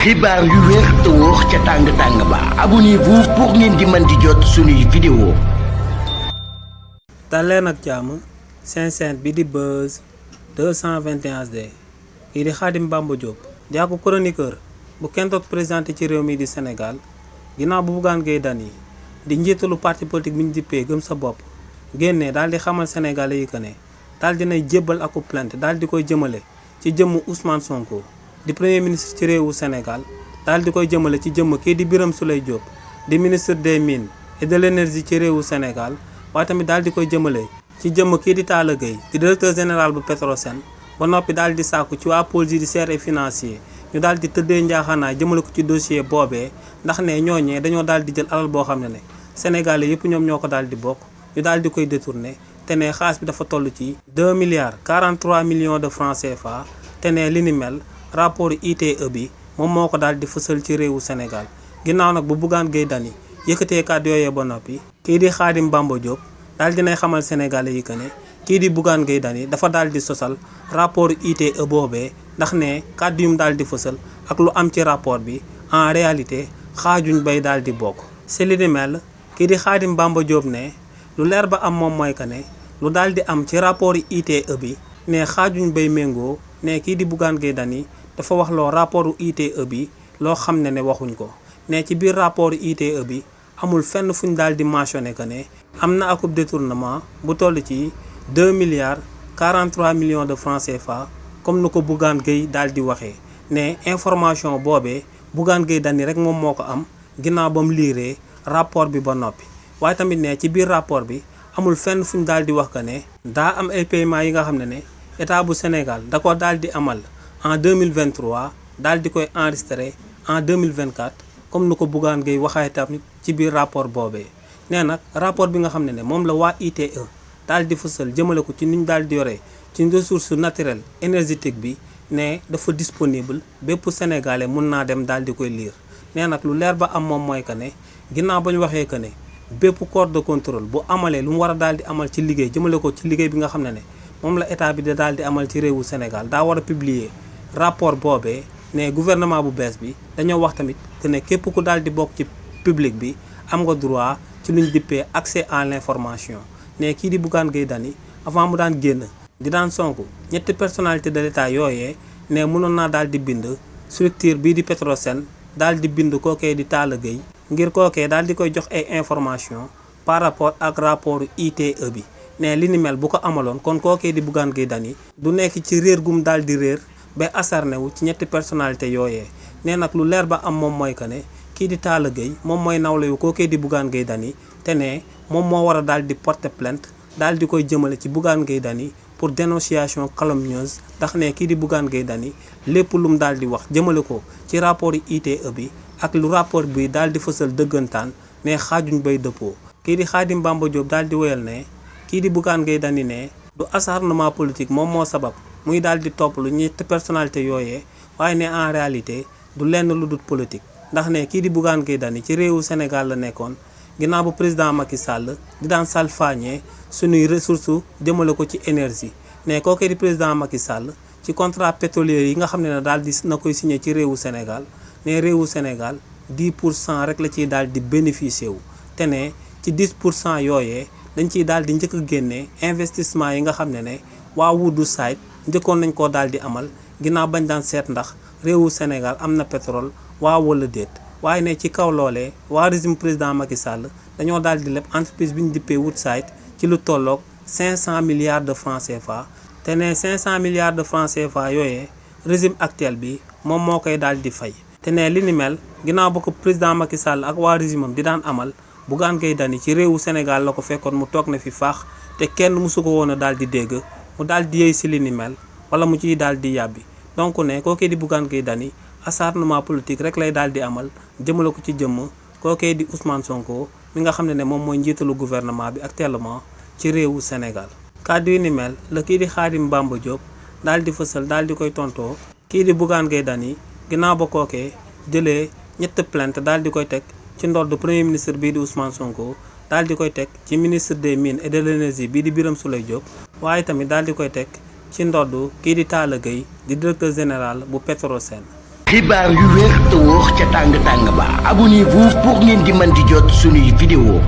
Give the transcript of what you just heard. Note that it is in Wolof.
xibaar yu wér te wóor ca tàng-tàng ba abonnez-vous pour ngeen di mën di jot suñuy vidéo. daleen ak jàmm seen chaîne bi di Buzz 221 HD kii di Khadim Bamba Diop jàkku chroniqueur bu kenn doot présenté ci réew mi di Sénégal ginnaaw bu Bougane Gueye Dany di njiitalu parti politique bi ñu dippee gëm sa bopp génnee daal di xamal sénégalais yi que ne daal dinay jébbal aku plainte daal di koy jëmale ci jëmm Ousmane Sonko di premier ministre ci réewu Sénégal daal di koy jëmale ci jëmm kii di Birame Souleye Diop di ministre des mines et de l'énergie ci réewu Sénégal waaye tamit daal di koy jëmale ci jëmm kii di Talla Gueye di directeur général bu Petrosen ba noppi daal di sàkku ci waa pôle judiciaire et financier ñu daal di tëddee njaaxaanaay jëmale ko ci dossier boobee ndax ne ñooñee dañoo daal di jël alal boo xam ne Sénégalais yëpp ñoom ñoo ko daal di bokk ñu daal di koy détourné te ne xaalis bi dafa toll ci 2 milliards 43 millions de francs CFA te ne li ni mel rapport ITE bi moom moo ko daal di fësal ci réewu Sénégal ginnaaw nag bu Bougane Gueye Dany yëkkatee kàddu yooyee ba noppi kii di Khadim Bamba Diop daal dinay xamal Sénégalais yi que ne kii di Bougane Gueye Dany dafa daal di sosal rapport ITE boobee ndax ne kàddu yum daal di fësal ak lu am ci rapport bi en réalité xaajuñ bay daal di bokk si li ni mel kii di Khadim Bamba Diop ne lu leer ba am moom mooy que ne lu daal di am ci rapport ITE bi ne xaajuñ bay méngoo ne kii di Bougane Gueye Dany dafa wax loo rapport ITE bi loo xam ne waxuñ ko ne ci biir rapport ITE bi amul fenn fuñ daal di mentionné que ne am na akub détournement bu toll ci 2 milliards 43 millions de francs CFA comme nu ko Bougane Gueye daal di waxee ne information boobee Bougane Gueye Dany rek moom moo ko am ginnaaw ba mu liiree rapport bi ba noppi waaye tamit ne ci biir rapport bi amul fenn fuñ daal di wax que ne daa am ay paiements yi nga xam ne état bu Sénégal da ko daal di amal en 2023 daal di koy enregistré en 2024 comme nu ko Bougane Gueye waxee tamit ci biir rapport boobee nee nag rapport bi nga xam ne moom la waa ITE daal di fësal jëmale ko ci ni ñu daal di yoree ci ressource naturelle énergétique bi ne dafa disponible bépp sénégalais mun naa dem daal di koy lire nee nag lu leer ba am moom mooy que ne ginnaaw ba ñu waxee que ne bépp corps de contrôle bu amalee lu mu war a daal di amal ci liggéey jëmale ko ci liggéey bi nga xam ne moom la état bi da daal di amal ci réewu Sénégal daa war a publier rapport boobee ne gouvernement bu bees bi dañoo wax tamit que ne képp ku daal di bokk ci public bi am nga droit ci luñ dippee accès à l'information ne kii di Bougane Gueye Dany avant mu daan génn di daan Sonko ñetti personnalité de l'état yooyee ne mënoon naa daal di bind structure bii di Petrosen daal di bind kookee di Talla Gueye ngir kookee daal di koy jox ay information par rapport ak rapport ITE bi ne li ni mel bu ko amaloon kon kookee di Bougane Gueye Dany du nekk ci réer gum daal di réer ba asarne wu ci ñetti personnalité yooyee ne nag lu leer ba am moom mooy que ne kii di Talla Gueye moom mooy nawle yu kookee di Bougane Gueye Dany te ne moom moo war a daal di porter plainte daal di koy jëmale ci Bougane Gueye Dany pour dénonciation calomnieuse ndax ne kii di Bougane Gueye Dany lépp lu mu daal di wax jëmale ko ci rapport ITE bi ak lu rapport bi daal di fësal dëggantaan ne xaajuñ bay dëppoo kii di Khadim Bamba Diop daal di wéyal ne kii di Bougane Gueye Dany ne du acharnement politique moom moo sabab muy daal di topp lu ñetti personnalité yooyee waaye ne en réalité du lenn lu dul politique ndax ne kii di Bougane Gueye Dany ci réewu Sénégal la nekkoon ginnaaw bu président Macky Sall di daan salfaañee suñuy ressources jëmale ko ci énergie ne kookee di président Macky Sall ci contrat pétrolier yi nga xam ne daal di na koy signé ci réewu Sénégal ne réewu Sénégal 10% rek la ciy daal di bénéficier wu te ne ci 10% yooyee dañ ciy daal di njëkk a génnee investissement yi nga xam ne waa Woodside njëkkoon nañ koo daal di amal ginnaaw bañ daan seet ndax réewu Sénégal am na pétrole waaw wala déet waaye ne ci kaw loolee waa régime président Macky Sall dañoo daal di leb entreprise bi ñu dippee Woodside ci lu tolloog 500 milliards de francs CFA te ne 500 milliards de francs CFA yooyee régime actuel bi moom moo koy daal di fay te ne li ni mel ginnaaw ba ko président Macky Sall ak waa régime am di daan amal Bougane Gueye Dany ci réewu Sénégal la ko fekkoon mu toog na fi faax te kenn mësu ko woon a daal di dégg mu daal di yëy si li ni mel wala mu ciy daal di yàbbi donc ne kookee di Bougane Gueye Dany acharnement politique rek lay daal di amal jëmale ko ci jëmm kookee di Ousmane Sonko mi nga xam ne moom mooy njiitalu gouvernement bi actuellement ci réewu Sénégal. kàddu yi ni mel la kii di Khadim Bamba Diop daal di fësal daal di koy tontoo kii di Bougane Gueye Dany ginnaaw ba kookee jëlee ñett plainte daal di koy teg ci ndodd premier ministre bii di Ousmane Sonko daal di koy teg ci ministre des mines et de l'énergie bii di Birame Souleye Diop waaye tamit daal di koy teg ci ndodd kii di Talla Gueye di directeur général bu Petrosen. xibaar yu wér te wóor ca tàng tàng ba abonnez-vous pour ngeen di mën di jot suñuy vidéo